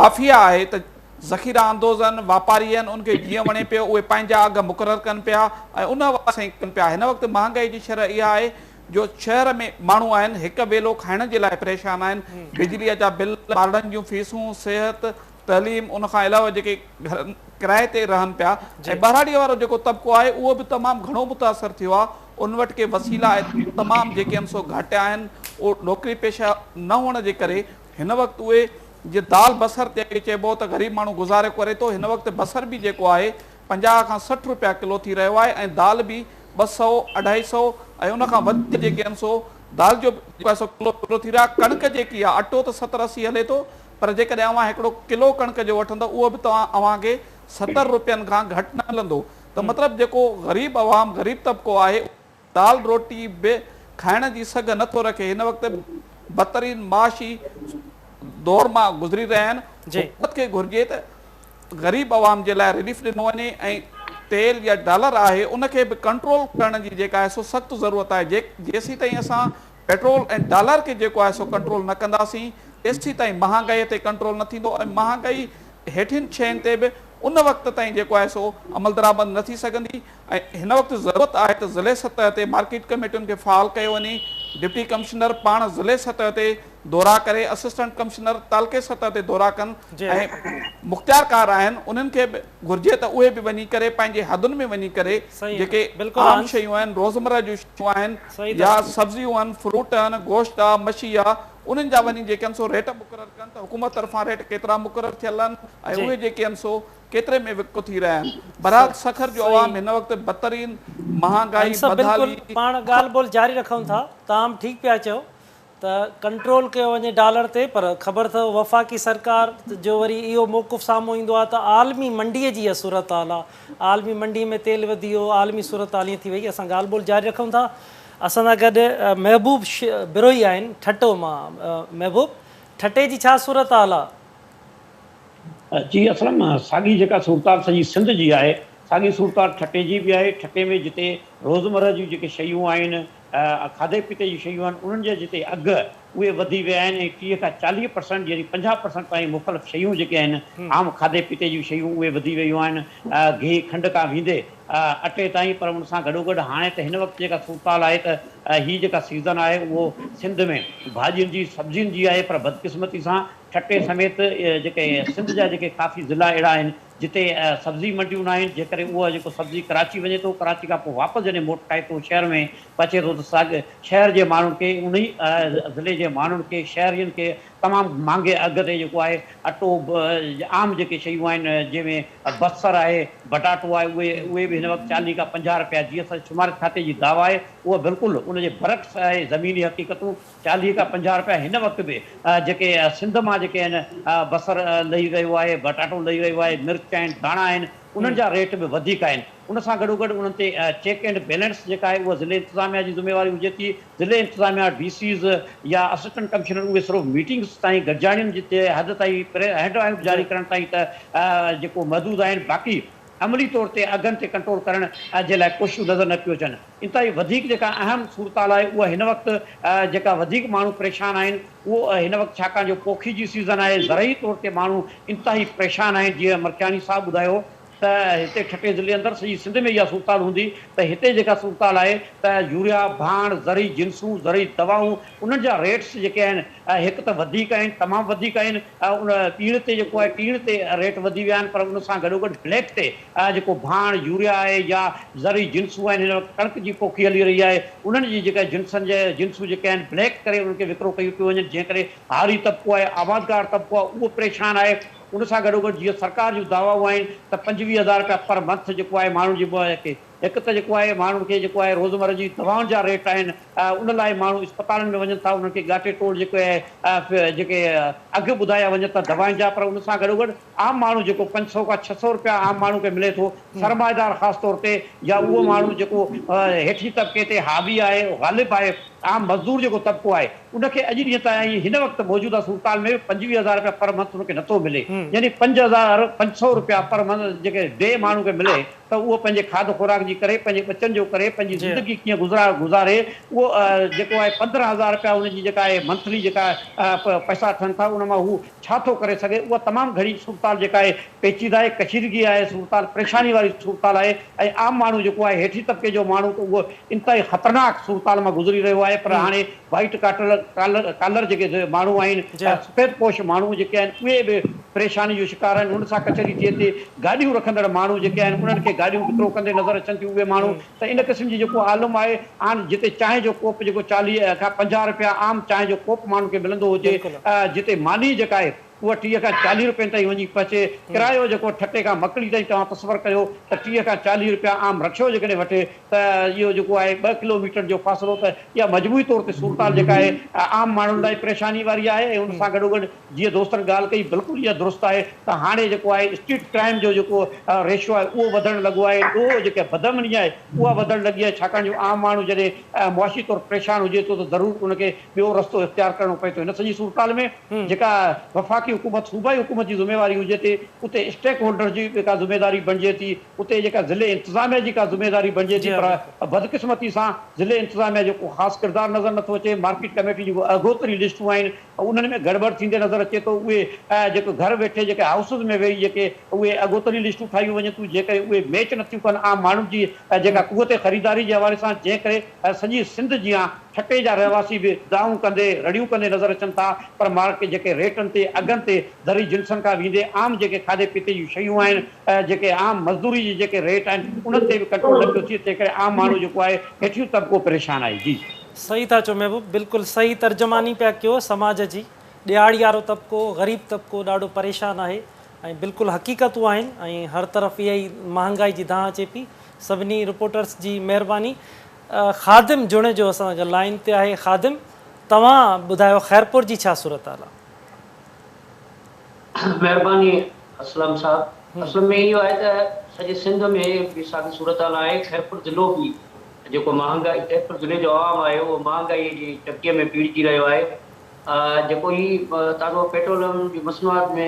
مافيا آهي ته ذخيره اندوز آهن، واپاري آهن، ان کي جيئن وڻي پيو اهي پنهنجا اگهه مقرر ڪن پيا ۽ ان حوالي سان ئي ڪن پيا. هن وقت مهانگائي جي شرح اها آهي جو شهر ۾ ماڻهو آهن هڪ ويلو کائڻ جي لاء پريشان آهن، بجليء جا بل، ٻارڙن جون فيسون، صحت، تعليم ان کان علاوه جيڪي گهرن ڪرائي تي رهن پيا ۽ ٻهراڙيء وارو جيڪو طبقو آهي اهو به تمام گهڻو متاثر ٿيو آهي ان وٽ ڪي وسيلا تمام جيڪي آهن سو گهٽ آهن اهو نوڪري پيشه نه هئڻ جي ڪري هن وقت اهي جي دال بصر تي اڳي چئبو هو ته غريب ماڻهو گذارو ڪري ٿو هن وقت بصر به جيڪو آهي 50 کان 60 روپيا ڪلو ٿي رهيو آهي ۽ دال به 200 اڍائي سئو ۽ ان کان وڌيڪ جيڪي آهن سو دال جو جيڪو آهي سو ڪلو ٿي رهيو آهي ڪڻڪ جيڪي آهي اٽو ته 70 80 هلي ٿو پر جيڪڏهن اوهان هڪڙو ڪلو ڪڻڪ جو وٺندؤ اهو به توهان اوهان کي 70 روپين کان گهٽ نه ملندو ته مطلب جيڪو غريب عوام غريب طبقو آهي اهو دال روٽي به کائڻ جي سگهه نه ٿو رکي هن وقت بدترين معاشي دور مان گذري رهيا آهن حڪومت کي گهرجي ته غريب عوام جي لاء رليف ڏنو وڃي ۽ تيل يا ڊالر آهي ان کي به ڪنٽرول ڪرڻ جي جيڪا آهي سو سخت ضرورت آهي جيسيتائين اسان پيٽرول ۽ ڊالر کي جيڪو آهي سو ڪنٽرول نه ڪنداسين تيسيتائين مهانگائي تي ڪنٽرول نه ٿيندو ۽ مهانگائي هيٺين شين تي به ان وقت تائين جيڪو آهي سو عملدرآمد نه ٿي سگهندي ۽ هن وقت ضرورت آهي ته ضلعي سطح تي مارڪيٽ ڪميٽين کي فعال ڪيو وڃي، ڊپٽي ڪمشنر پاڻ ضلعي سطح تي دورا ڪري، اسسٽنٽ ڪمشنر تعلقي سطح تي دورا ڪن ۽ مختيارڪار آهن انهن کي به گهرجي ته اهي به وڃي ڪري پنهنجي حدن ۾ وڃي ڪري جيڪي عام شيون آهن روزمره جون شيون آهن يا سبزيون آهن فروٽ آهن گوشت آهي مڇي آهي انهن جا وڃي جيڪي آهن سو ريٽ مقرر ڪن ته حڪومت طرفان ريٽ ڪيترا مقرر ٿيل آهن ۽ اهي جيڪي آهن سو ڪيتري ۾ وڪرو ٿي رهيا آهن. بهرحال سکر جو عوام هن وقت بدترين مهانگائي، انصف بلڪل بدحالي. پاڻ ڳالهه ٻولهه جاري رکون ٿا. توهان به ٺيڪ پيا چئو ته ڪنٽرول ڪيو وڃي ڊالر تي پر خبر اٿو وفاقي سرڪار جو وري اهو موقف سامهون ايندو آهي ته عالمي منڊي جي اها صورتحال آهي عالمي منڊي ۾ تيل وڌي ويو عالمي صورتحال ائين ٿي وئي اسان ڳالهه ٻولهه جاري رکون ٿا اسان سان گڏ محبوب بروهي آهن ٺٽو مان محبوب ٺٽي جي ڇا صورتحال آهي؟ جي اسلم ساڳي جيڪا صورتحال سڄي سنڌ جي آهي ساڳي صورتحال ٺٽي جي به آهي ٺٽي ۾ جتي روزمره جون جيڪي شيون آهن کاڌي پيتي جون شيون آهن انهن جا جتي اگهه اهي وڌي ويا آهن ۽ 30 کان 40 پرسنٽ يعني 50 پرسنٽ تائين مختلف شيون جيڪي آهن عام کاڌي پيتي جون شيون اهي وڌي ويون آهن گيهه کنڊ کان ويندي اٽي تائين پر ان سان گڏوگڏ هاڻي ته هن وقت جيڪا صورتحال آهي ته هي جيڪا سيزن آهي اهو سنڌ ۾ ڀاڄين جي سبزين جي آهي پر بدقسمتي سان ٺٽي سميت جيڪي سنڌ جا جيڪي ڪافي ضلعا اهڙا آهن جتي سبزي منڊيون ناهن جنهن ڪري اهو جيڪو سبزي ڪراچي وڃي ٿو ڪراچي کان پوء واپس جڏهن موٽ کائي ٿو شهر ۾ پهچي ٿو ته ساڳ شهر جي ماڻهن کي انهي ضلعي جي ماڻهن کي شهرين کي تمام مهانگي اگهه تي جيڪو آهي اٽو عام جيڪي شيون آهن جنهن ۾ بصر آهي بٽاٽو آهي اهي اهي به هن وقت 40 کان 50 رپيا جيئن اسان جي شمارت کاتي جي دعويٰ آهي اها بلڪل ان جي برعڪس آهي زميني حقيقتون 40 کان 50 رپيا هن وقت به جيڪي سنڌ مان جيڪي آهن بصر لهي رهيو آهي، بٽاٽو لهي رهيو آهي، مرچ آهن، ڌاڻا آهن انهن جا ريٽ به وڌيڪ آهن. ان سان گڏوگڏ انهن تي چيڪ اينڊ بيلنس جيڪا آهي اها ضلعي انتظاميا جي ذميواري هجي ٿي. ضلعي انتظاميا ڊي سيز يا اسسٽنٽ ڪمشنر اهي صرف ميٽنگس تائين گڏجاڻين جي حد تائين هينڊ آئوٽ جاري ڪرڻ تائين ته جيڪو محدود آهن باقي عملي طور تي اگهن تي ڪنٽرول ڪرڻ جي لاء ڪوششون نظر نه پيون اچن. انتهائي وڌيڪ جيڪا اهم صورتحال آهي اها هن وقت جيڪا وڌيڪ ماڻهو پريشان آهن اهو هن وقت ڇاڪاڻ جو پوکي جي سيزن آهي زرعي طور تي ماڻهو انتهائي پريشان آهن جيئن مرکياڻي صاحب ٻڌايو ته هتي ٺٽي ضلعي اندر سڄي سنڌ ۾ اها صورتحال هوندي ته هتي جيڪا صورتحال آهي ته يوريا ڀاڻ زرعي جنسون زرعي دوائون انهن جا ريٽس جيڪي آهن هڪ ته وڌيڪ آهن تمام وڌيڪ آهن ان ٻيڻ تي جيڪو آهي ٽيڻ تي ريٽ وڌي ويا آهن پر ان سان گڏوگڏ بليڪ تي جيڪو ڀاڻ، يوريا آهي يا زرعي جنسون آهن هن وقت ڪڻڪ جي پوکي هلي رهي آهي انهن جي جيڪا جنسن جي جنسون جيڪي آهن بليڪ ڪري انهن کي وڪرو ڪيون پيون وڃن جنهن ڪري هاري طبقو آهي آبادگار طبقو آهي اهو پريشان آهي ان سان گڏوگڏ جيئن سرڪار جون دعوائون آهن ته 25 هزار رپيا پر منٿ جيڪو آهي ماڻهن جي هڪ ته جيڪو آهي ماڻهن کي جيڪو آهي روزمره جي دوائن جا ريٽ آهن ان لاء ماڻهو اسپتالن ۾ وڃن ٿا انهن کي ڳاٽي ٽوڙ جيڪو آهي جيڪي اگهه ٻڌايا وڃن ٿا دوائن جا پر ان سان گڏوگڏ عام ماڻهو جيڪو 500 کان 600 رپيا عام ماڻهو کي ملي ٿو سرمائيدار خاص طور تي يا اهو ماڻهو جيڪو هيٺين طبقي تي حاوي آهي غالب آهي عام مزدور جيڪو طبقو آهي ان کي اڄ ڏينهن تائين هن وقت موجوده صورتحال ۾ به 25 هزار رپيا پر منٿ ان کي نٿو ملي يعني 5500 رپيا پر منٿ جيڪي ڊي ماڻهو کي ملي ته اهو پنهنجي کاڌ خوراڪ جي ڪري، پنهنجي ٻچن جو ڪري، پنهنجي زندگي ڪيئن گذاري، اهو جيڪو آهي 15 هزار رپيا ان جي جيڪا آهي منٿلي جيڪا پئسا ٺهن ٿا ان مان هو ڇا ٿو ڪري سگهي، اها تمام گهڻي صورتحال جيڪا آهي پيچيده آهي، ڪشيدگي آهي، صورتحال پريشاني واري صورتحال آهي ۽ عام ماڻهو جيڪو آهي هيٺين طبقي جو ماڻهو ته اهو انتهائي خطرناڪ صورتحال مان گذري رهيو آهي پر هاڻي وائيٽ ڪالر ڪالر جيڪي ماڻهو آهن سفيد پوش ماڻهو جيڪي آهن اهي به پريشاني جو شڪار آهن انهن سان ڪچهري ٿئي ٿي گاڏيون رکندڙ ماڻهو جيڪي آهن انهن کي گاڏيون وڪرو ڪندي نظر اچن ٿيون اهي ماڻهو ته ان قسم جي جيڪو عالم آهي آن جتي چانهه جو ڪوپ جيڪو 40 کان 50 رپيا عام چانهه جو ڪوپ ماڻهن کي ملندو هجي جتي ماني جيڪا آهي اها 30 کان 40 رپين تائين وڃي پهچي. ڪرايو جيڪو ٺٽي کان مڪلي تائين توهان تصور ڪيو ته 30 کان 40 رپيا عام رڪشو جيڪڏهن وٺي ته اهو جيڪو آهي 2 ڪلو ميٽر جو فاصلو ته اها مجموعي طور تي صورتحال جيڪا آهي عام ماڻهن لاء پريشاني واري آهي ۽ ان سان گڏوگڏ جيئن دوستن ڳالهه ڪئي بلڪل اها درست آهي ته هاڻي جيڪو آهي اسٽريٽ ڪرائيم جو جيڪو ريشو آهي اهو وڌڻ لڳو آهي ڏوهه جيڪا بدامني آهي اها وڌڻ لڳي آهي ڇاڪاڻ جو عام ماڻهو جڏهن معاشي طور پريشان هجي ٿو ته ضرور ان کي ٻيو رستو اختيار ڪرڻو پئي ٿو هن سڄي صورتحال ۾ جيڪا وفاقي. وفاقي حڪومت صوبائي حڪومت جي ذميواري هجي ٿي اتي اسٽيڪ هولڊرز جي به ڪا ذميواري بڻجي ٿي اتي جيڪا ضلعي انتظاميه جي ڪا ذميواري بڻجي ٿي پر بدقسمتي سان ضلعي انتظاميه جو ڪو خاص ڪردار نظر نٿو اچي مارڪيٽ ڪميٽي جون اگهوتري لسٽون آهن انهن ۾ گڙٻڙ ٿيندي نظر اچي ٿو اهي جيڪو گهر ويٺي جيڪي هائوسز ۾ ويهي جيڪي اهي اگهوتري لسٽون ٺاهيون وڃن ٿيون جيڪڏهن اهي ميچ نٿيون ڪن عام ماڻهن جي جيڪا قوت خريداري جي حوالي سان جنهن ڪري سڄي سنڌ جيان ٺٽي جا رهواسي به دانهون ڪندي رڙيون ڪندي نظر اچن ٿا پر مارڪيٽ جيڪي ريٽن تي اگهن تي زرعي جنسن کان ويندي عام جيڪي کاڌي پيتي جون شيون آهن جيڪي عام مزدوري جي جيڪي ريٽ آهن انهن تي به ڪنٽرول نه پيو ٿئي تنهن ڪري عام ماڻهو جيڪو آهي هيٺيون طبقو پريشان آهي جي. صحيح ٿا چئو محبوب بلڪل صحيح ترجماني پيا ڪيو سماج جي ڏهاڙيارو طبقو غريب طبقو ڏاڍو پريشان آهي ۽ بلڪل حقيقتون آهن ۽ هر طرف اها ئي مهانگائي جي دانهن اچي پئي سڀني رپورٽرس جي مهرباني خادم جوڻيجو اسان سان گڏ لائين تي آهي خادم توهان ٻڌايو خيرپور جي ڇا صورتحال آ. مهرباني اسلم صاحب اصل ۾ اهو آهي ته سڄي سنڌ ۾ به ساڳي صورتحال آهي خيرپور ضلعو به جيڪو مهانگائي خيرپور ضلعي جو عوام آهي اهو مهانگائي جي چڪيء ۾ پيڙجي رهيو آهي جيڪو هي تازو پيٽروليم جي مصنوعات ۾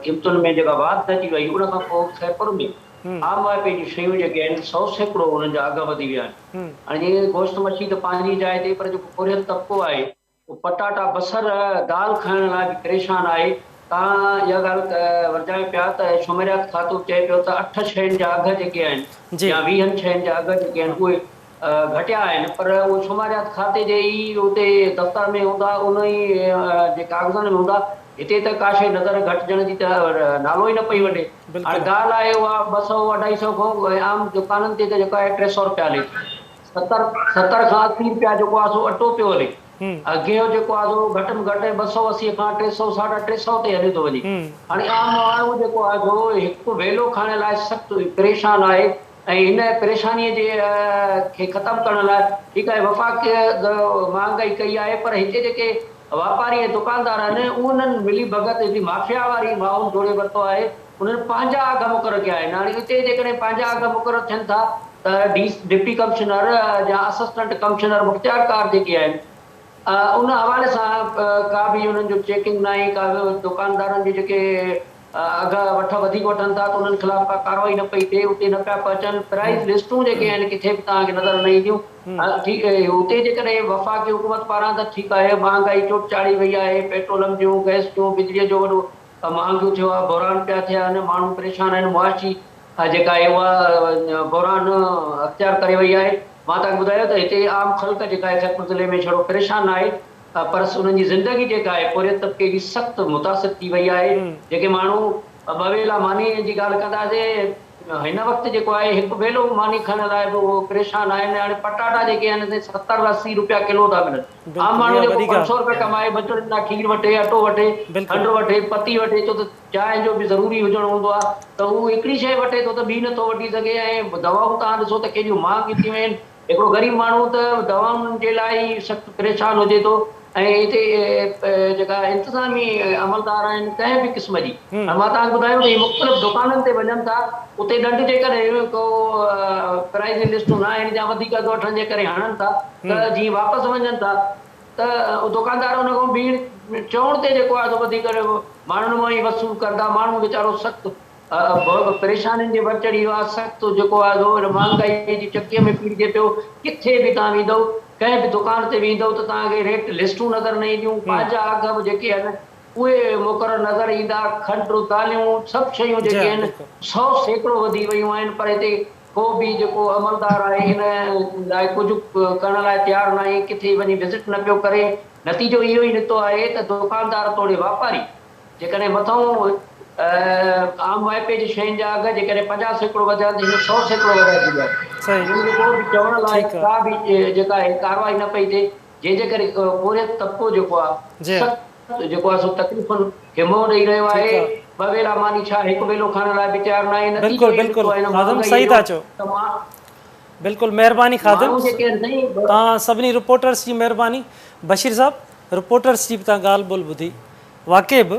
قيمتن ۾ جيڪا واڌ اچي وئي ان کان پوء خيرپور ۾ عام واهپي جون شيون جيڪي آهن 100% انهن جا اگهه وڌي ويا آهن. هاڻي جيئن گوشت مڇي ته پنهنجي جاء تي پر جيڪو پورهيت طبقو آهي اهو پٽاٽا بصر دال کائڻ لاء به پريشان آهي. توهان اها ڳالهه ورجايو پيا ته شماريات کاتو چئي پيو ته اٺ شين جا اگهه جيڪي آهن يا ويهن شين جا اگهه جيڪي آهن اهي گهٽيا آهن پر اهي شماريات کاتي جي ئي اتي دفتر ۾ هوندا ان ئي جي ڪاغذن ۾ هوندا هتي ته ڪا شيء نظر گهٽجڻ جي ته نالو ئي نه پئي وٺي هاڻي دال آهي اها 200 اڍائي سئو کان عام دڪانن تي ته جيڪو آهي 300 رپيا هلي ٿي 70 کان 80 رپيا جيڪو آهي سو اٽو پيو هلي گيهه جيڪو آهي سو گهٽ ۾ گهٽ 280 کان 300 ساڍا ٽي سئو تي هليو ٿو وڃي هاڻي عام ماڻهو جيڪو آهي سو هڪ ويلو کائڻ لاء سخت پريشان آهي ۽ هن پريشانيء جي کي ختم ڪرڻ لاء ٺيڪ آهي وفاق مهانگائي ڪئي آهي پر هتي جيڪي واپاري ۽ دڪاندار آهن انهن ملي ڀڳت هڪڙي مافيا واري ماحول جوڙي ورتو آهي انهن پنهنجا اگهه مقرر ڪيا آهن هاڻي اتي جيڪڏهن پنهنجا اگهه مقرر ٿين ٿا ته ڊي ڊپٽي ڪمشنر يا اسسٽنٽ ڪمشنر مختيارڪار جيڪي آهن ان حوالي سان ڪا به انهن جو چيڪنگ ناهي ڪا به دڪاندارن جي جيڪي اگهه وٺ وڌيڪ وٺن ٿا ته انهن خلاف ڪا ڪارروائي نه پئي ٿئي اتي نه پيا پهچن پرائز لسٽون جيڪي آهن ڪٿي به توهان کي نظر نه اينديون ٺيڪ اتي جيڪڏهن وفاقي حڪومت پاران ته ٺيڪ آهي مهانگائي چوٽ چاڙهي وئي آهي پيٽرولم جون گئس جون بجلي جو وڏو مهانگيون ٿيو آهي بحران پيا ٿيا آهن ماڻهو پريشان آهن معاشي جيڪا آهي اها بحران اختيار ڪري وئي آهي مان توهان کي ٻڌايو ته هتي عام خلق جيڪا آهي خيرپور ضلعي ۾ ڇڙو پريشان ناهي پر انهن جي زندگي جيڪا آهي پورهيت طبقي جي سخت متاثر ٿي وئي آهي جيڪي ماڻهو ٻه ويلا ماني جي ڳالهه ڪنداسين هن وقت جيڪو آهي هڪ ويلو ماني کائڻ لاء به اهو پريشان آهن هاڻي پٽاٽا جيڪي آهن سي 70 80 روپيا ڪلو ٿا ملن عام ماڻهو جيڪو 500 روپيا ڪمائي ٻچڙن لاء کير وٺي اٽو وٺي کنڊ وٺي پتي وٺي ڇو ته چانهه جو به ضروري هجڻ هوندو آهي ته هو هڪڙي شيء وٺي ٿو ته ٻي نٿو وٺي سگهي ۽ دوائون توهان ڏسو ته ڪيڏيون مهانگيون ٿي ويون آهن هڪڙو غريب ماڻهو ته دوائن جي لاء ئي سخت پريشان هجي ٿو ۽ هتي جيڪا انتظامي عملدار آهن ڪنهن به قسم جي ۽ مان توهان کي ٻڌايان ته هي مختلف دڪانن تي وڃن ٿا اتي ڏنڊ جيڪڏهن ڪو پرائزنگ لسٽون نه آهن يا وڌيڪ اگهه وٺڻ جي ڪري هڻن ٿا ته جيئن واپس وڃن ٿا ته دڪاندار ان کان ٻيڻ چئوڻ تي جيڪو آهي سو وڌيڪ ماڻهن مان ئي وصول ڪندا ماڻهو ويچارو سخت پريشانين جي ور چڙهي ويو آهي، سخت جيڪو آهي سو ان مهانگائي جي چڪيء ۾ پيڙجي پيو، ڪٿي به توهان ويندؤ، ڪنهن به دڪان تي ويندؤ ته توهان کي ريٽ لسٽون نظر نه اينديون، پنهنجا اگهه به جيڪي آهن اهي مقرر نظر ايندا، کنڊ، داليون سڀ شيون جيڪي آهن 100% وڌي ويون آهن پر هتي ڪو به جيڪو عملدار آهي ان لاء ڪجهه ڪرڻ لاء تيار ناهي، ڪٿي وڃي وزٽ نه پيو ڪري، نتيجو اهو ئي نڪتو آهي ته دڪاندار توڙي واپاري جيڪڏهن مٿئون عام واهپي جي شين جا اگهه جيڪڏهن 50% وڌيا آهن ته هن 100% وڌائي ڇڏيا آهن. انهن کي ڪو به چوڻ لاء ڪا به جيڪا آهي ڪارروائي نه پئي ٿئي جنهن جي ڪري پورهيت طبقو جيڪو آهي سخت جيڪو آهي سو تڪليفن کي منهن ڏئي رهيو آهي. ٻه ويلا ماني ڇا هڪ ويلو کائڻ لاء به تيار ناهي. نتيجو اهو نڪتو آهي هن مهانگائيء جو ته بلڪل مهرباني خادم توهان سڀني رپورٽرس جي مهرباني بشير صاحب رپورٽرس جي به توهان ڳالهه ٻولهه ٻڌي واقعي به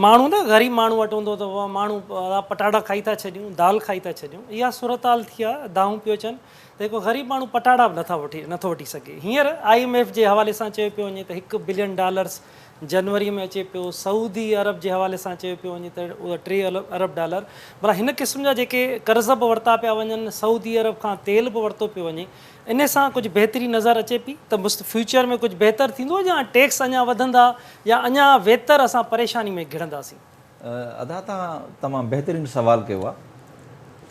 ماڻهو نه غريب ماڻهو وٽ هوندو ته ماڻهو ادا پٽاٽا کائي ٿا ڇڏيون دال کائي ٿا ڇڏيون اها صورتحال ٿي آهي دانهون پيو اچن ته هڪ غريب ماڻهو پٽاٽا به نٿا وٺي نٿو وٺي سگهي هينئر I M F جي حوالي سان چيو پيو وڃي ته هڪ بلين ڊالرس جنوري ۾ اچي پيو، سعودي عرب جي حوالي سان چيو پيو وڃي ته اهي 3 ارب ڊالر ڀلا هن قسم جا جيڪي قرض به ورتا پيا وڃن، سعودي عرب کان تيل به ورتو پيو وڃي، انهي سان ڪجهه بهتري نظر اچي پئي ته مست فيوچر ۾ ڪجهه بهتر ٿيندو يا ٽيڪس اڃا وڌندا يا اڃا ويتر اسان پريشاني ۾ گهڙنداسين؟ ادا توهان تمام بهترين سوال ڪيو آهي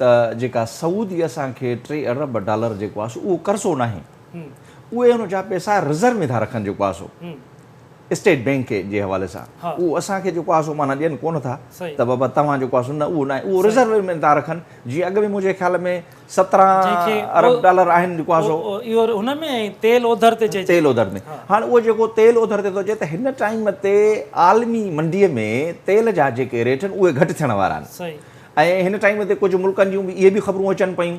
ته جيڪا سعودي اسان کي 3 ارب ڊالر جيڪو آهي سو اهو قرضو ناهي اهي ان جا پئسا رزرو ۾ ٿا رکن جيڪو آهي سو اسٽيٽ بينڪ جي حوالي سان اهو اسان کي جيڪو آهي سو معنيٰ ڏين ڪونه ٿا ته بابا توهان جيڪو آهي سو نه اهو ناهي اهو رزرو ۾ ٿا رکن جيئن اڳ ۾ منهنجي خيال ۾ 17 ارب ڊالر آهن جيڪو آهي سو اهو هن ۾ ۽ تيل اوڌر تي چئجي تيل اوڌر ۾ هاڻ اهو جيڪو تيل اوڌر تي ٿو اچي ته هن ٽائيم تي عالمي منڊي ۾ تيل جا جيڪي ريٽ آهن اهي گهٽ ٿيڻ وارا آهن ۽ هن ٽائيم تي ڪجهه ملڪن جون به اهي به خبرون اچن پيون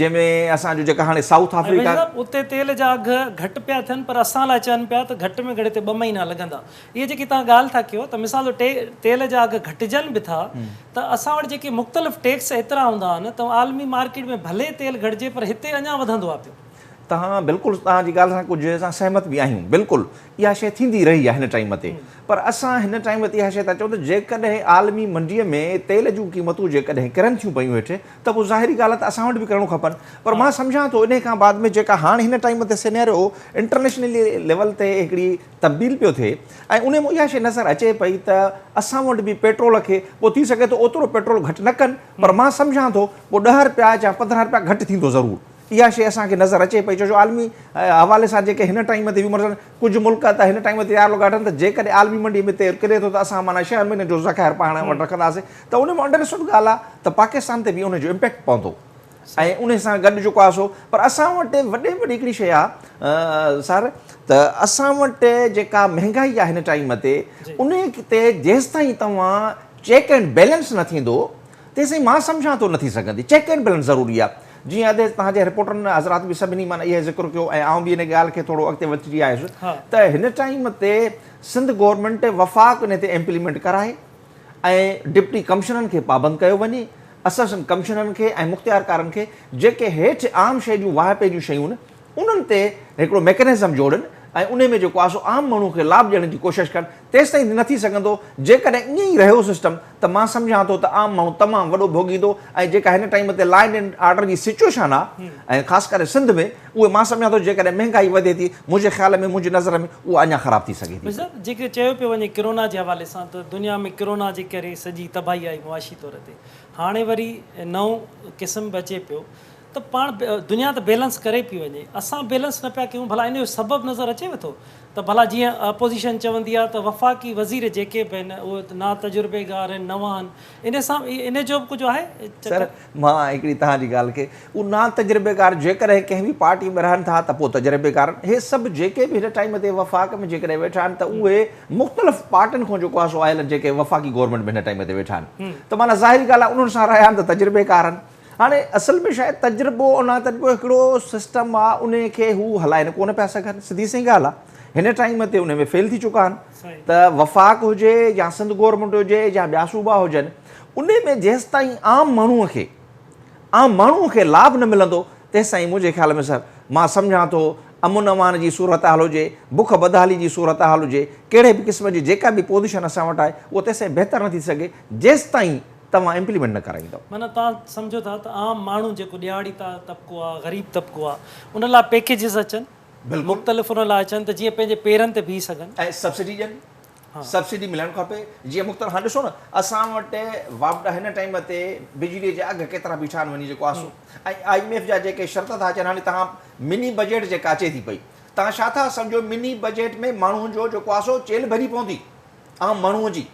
جنهن ۾ اسان جو جيڪا هاڻي سائوٿ ۽ آفريڪا. صاحب اتي تيل جا اگهه گهٽ پيا ٿين پر اسان لاء چون پيا ته گهٽ ۾ گهٽ هتي ٻه مهينا لڳندا. اهي جيڪي توهان ڳالهه ٿا ڪيو ته مثال طور تيل جا اگهه گهٽجن به ٿا ته اسان وٽ جيڪي مختلف ٽيڪس ايترا هوندا آهن ته عالمي مارڪيٽ ۾ ڀلي تيل گهٽجي پر هتي اڃا وڌندو آهي پيو. توهان بلڪل توهان جي ڳالهه سان ڪجهه اسان سهمت به آهيون بلڪل اها شيء ٿيندي رهي آهي هن ٽائيم تي پر اسان هن ٽائيم تي اها شيء ٿا چئون ته جيڪڏهن عالمي منڊي ۾ تيل جون قيمتون جيڪڏهن ڪرن ٿيون پيون هيٺ ته پوء ظاهري ڳالهه آهي ته اسان وٽ به ڪرڻو کپن پر مان سمجهان ٿو انهي کان بعد ۾ جيڪا هاڻ هن ٽائيم تي سينيريو انٽرنيشنلي ليول تي هڪڙي تبديل پيو ٿئي ۽ انهي مان اها شيء نظر اچي پئي ته اسان وٽ به پيٽرول کي پوء ٿي سگهي ٿو اوترو پيٽرول گهٽ نه ڪن پر مان سمجهان ٿو پوء 10 رپيا يا 15 رپيا گهٽ ٿيندو ضرور اها شيء اسان کي نظر اچي پئي ڇو جو عالمي حوالي سان جيڪي هن ٽائيم تي به ڪجهه ملڪ ته هن ٽائيم تي تيار لڳا ويٺا آهن ته جيڪڏهن عالمي منڊي ۾ تيل ڪري ٿو ته اسان معنيٰ ڇهن مهينن جو ذخائر پاڻ وٽ رکنداسين ته ان ۾ انڊرسٽوڊ ڳالهه آهي ته پاڪستان تي به ان جو امپيڪٽ پوندو ۽ ان سان گڏ جيڪو آهي سو پر اسان وٽ وڏي وڏي هڪڙي شيء آهي سر ته اسان وٽ جيڪا مهنگائي آهي هن ٽائيم تي ان تي جيستائين توهان چيڪ اينڊ بيلنس نه ٿيندو تيسين مان سمجهان ٿو نه ٿي سگهندي. چيڪ اينڊ بيلنس ضروري آهي. جيئن ادي توهان جي رپورٽرن حضرات به سڀني معنيٰ اهي ذڪر ڪيو ۽ آئون به ان ڳالهه کي ٿورو اڳتي وڌي آيس ته هن ٽائيم تي سنڌ گورنمينٽ وفاق ان تي امپليمينٽ ڪرائي ۽ ڊپٽي ڪمشنرن کي پابند ڪيو وڃي، اسسٽنٽ ڪمشنرن کي ۽ مختيارڪارن کي جيڪي هيٺ عام شيء جون واهپي جون شيون انهن تي هڪڙو ميڪنزم جوڙين ۽ انهي ۾ جيڪو آهي سو عام ماڻهو کي لاڀ ڏيڻ جي ڪوشش ڪن تيستائين نه ٿي سگهندو جيڪڏهن ائين ئي رهيو سسٽم ته مان سمجهان ٿو ته عام ماڻهو تمام وڏو ڀوڳيندو ۽ جيڪا هن ٽائيم تي لا اينڊ آرڊر جي سچوئيشن آهي ۽ خاص ڪري سنڌ ۾ اهي مان سمجهان ٿو جيڪڏهن مهنگائي وڌي ٿي منهنجي خيال ۾ منهنجي نظر ۾ اها اڃا خراب ٿي سگهي ٿي. صاحب جيڪي چيو پيو وڃي ڪرونا جي حوالي سان ته دنيا ۾ ڪرونا جي ڪري سڄي تباهي آئي معاشي طور تي هاڻي وري نئون قسم به اچي پيو ته پاڻ دنيا ته بيلنس ڪري پئي وڃي اسان بيلنس نه پيا ڪيون ڀلا ان جو سبب نظر اچيو ٿو ته ڀلا جيئن اپوزيشن چوندي آهي ته وفاقي وزير جيڪي به آهن اهي نا تجربيگار آهن نوان آهن ان سان ان جو به ڪجهه آهي سر چڪر. مان هڪڙي توهان جي ڳالهه کي اهو نا تجربيگار جيڪڏهن ڪنهن به پارٽي ۾ رهن ٿا ته پوء تجربيگار آهن هي سڀ جيڪي به هن ٽائيم تي وفاق ۾ جيڪڏهن ويٺا آهن ته اهي مختلف پارٽين کان جيڪو آهي سو آيل آهن جيڪي وفاقي گورنمينٽ ۾ هن ٽائيم تي ويٺا آهن ته معنيٰ ظاهري ڳالهه آهي انهن سان رهيا آهن ته تجربيڪار آهن. هاڻي اصل ۾ شايد تجربو ۽ ناتجربو هڪڙو سسٽم آ انهي کي هو هلائي ڪونه پيا سگهن سڌي سئين ڳالهه آ هن ٽائيم تي انهي ۾ فيل ٿي چڪا آهن ته وفاق هجي يا سنڌ گورنمينٽ هجي يا ٻيا صوبا هجن انهي ۾ جيستائين عام ماڻهو کي عام ماڻهو کي لاڀ نه ملندو تيستائين منهنجي خيال ۾ سر مان سمجهان ٿو امن امان جي صورتحال هجي بک بدحالي جي صورتحال هجي ڪهڙي به قسم جي جيڪا به پوزيشن اسان وٽ آهي اها تيستائين بهتر نه ٿي سگهي جيستائين توهان امپليمينٽ نه ڪرائيندؤ. معنيٰ توهان سمجهو ٿا ته عام ماڻهو جيڪو ڏهاڙي طبقو آ، غريب طبقو آ، ان لاء پيڪيجز اچن، مختلف ان لاء اچن ته جيئن پنهنجي پيرن تي بيهي سگهن. ۽ سبسڊي ڏين، سبسڊي ملڻ کپي جيئن مختلف هاڻ ڏسو نه اسان وٽ واپڊا هن ٽائيم تي بجلي جا اگهه ڪيترا بيٺا آهن وڃي جيڪو آ سو ۽ I M F جا جيڪي شرط ٿا اچن هاڻي توهان مني بجيٽ جيڪا اچي ٿي پئي توهان ڇا ٿا سمجهو مني بجيٽ ۾ ماڻهن جو جيڪو آ سو چيلهه ڀري پوندي عام ماڻهو جي.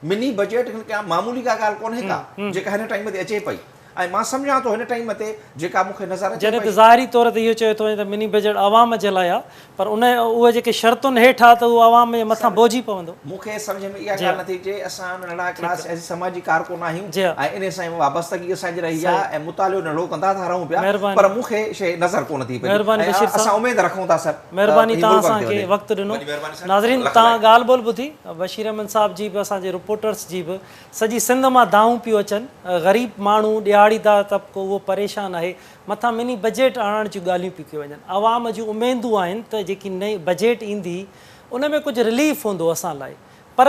مني بجيٽ ڪا معمولي ڪا ڳالهه ڪونهي ڪا جيڪا هن ٽائيم تي اچي پئي ۽ مان سمجهان ٿو هن ٽائيم تي جيڪا مون کي نظر اچي جڏهن ته پئي. ظاهري طور تي اهو چيو ٿو وڃي ته مني بجيٽ عوام جي لاء آهي پر ان اهي جيڪي شرطن هيٺ آهي ته اهو عوام جي مٿان سر بوجهه ئي پوندو. مون کي سمجهه ۾ اها جي ڳالهه ها. نٿي اچي اسان ننڍڙا ٺيڪ ڪلاس آهي. سياسي سماجي ڪارڪن آهيون جي ها. ۽ انهي سان وابستگي اسان جي رهي صحيح. آهي ۽ مطالعو ننڍڙو ڪندا ٿا رهون پيا پر مهرباني. مون کي شيء نظر ڪونه ٿي پئي مهرباني ۽ بشير اسان صاحب. اميد رکون ٿا سر ته مهرباني هي توهان ملڪ اسان اڳتي کي وڌي. وقت ڏنو. وڏي مهرباني سر. ناظرين لک توهان لائق. ڳالهه ٻولهه ٻڌي بشير احمد صاحب جي به اسان جي رپورٽرس جي به سڄي سنڌ مان دانهون پيون اچن غريب ماڻهو ڏهاڙيدار طبقو اهو پريشان آهي مٿان مني بجيٽ آڻڻ جون ڳالهيون پيون ڪيون وڃن عوام جون اميدون آهن ته جيڪي نئين بجيٽ ايندي ان ۾ ڪجهه رليف هوندو اسان لاء پر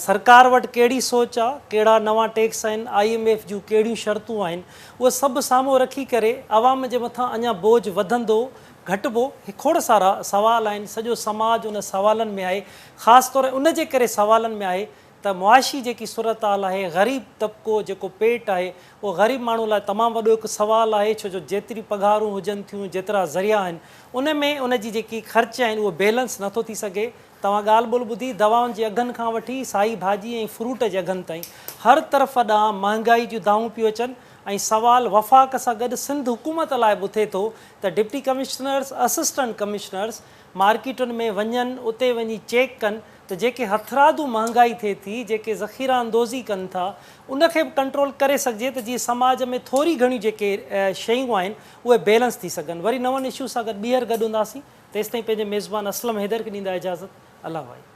سرڪار وٽ ڪهڙي سوچ آ، ڪهڙا نوان ٽيڪس آهن، I M F جون ڪهڙيون شرطون آهن، اهي سڀ سامهون رکي ڪري عوام جي مٿان اڃا بوجه وڌندو، گهٽبو، هي کوڙ سارا سوال آهن، سڄو سماج ان سوالن ۾ آهي، خاص طور ان جي ڪري سوالن ۾ آهي ته معاشي جيڪي صورتحال آهي، غريب طبقو جيڪو پيٽ آهي، اهو غريب ماڻهو لاء تمام وڏو هڪ سوال آهي، ڇو جو جيتريون پگهارون هجن ٿيون، جيترا ذريعا آهن، ان ۾ ان جي جيڪي خرچ آهن اهو بيلنس نٿو ٿي سگهي، توهان ڳالهه ٻولهه ٻڌي، دوائن جي اگهن کان وٺي سائي ڀاڄي ۽ فروٽ جي اگهن تائين هر طرف ڏانهن مهانگائي جون دانهون پيون اچن ۽ سوال وفاق سان گڏ سنڌ حڪومت لاء به اٿي ٿو ته ڊپٽي ڪمشنرز، اسسٽنٽ ڪمشنرز مارڪيٽن ۾ وڃن اتي وڃي چيڪ ڪن ته جيڪي هٿرادو مهانگائي ٿئي ٿي، جيڪي ذخيره اندوزي ڪن ٿا ان کي به ڪنٽرول ڪري سگهجي ته جيئن سماج ۾ ٿوري گهڻيون جيڪي شيون آهن اهي بيلنس ٿي سگهن. وري نون اشوز سان گڏ ٻيهر گڏ هونداسين. تيستائين پنهنجي ميزبان اسلم حيدر کي ڏيندا اجازت. الله واهي.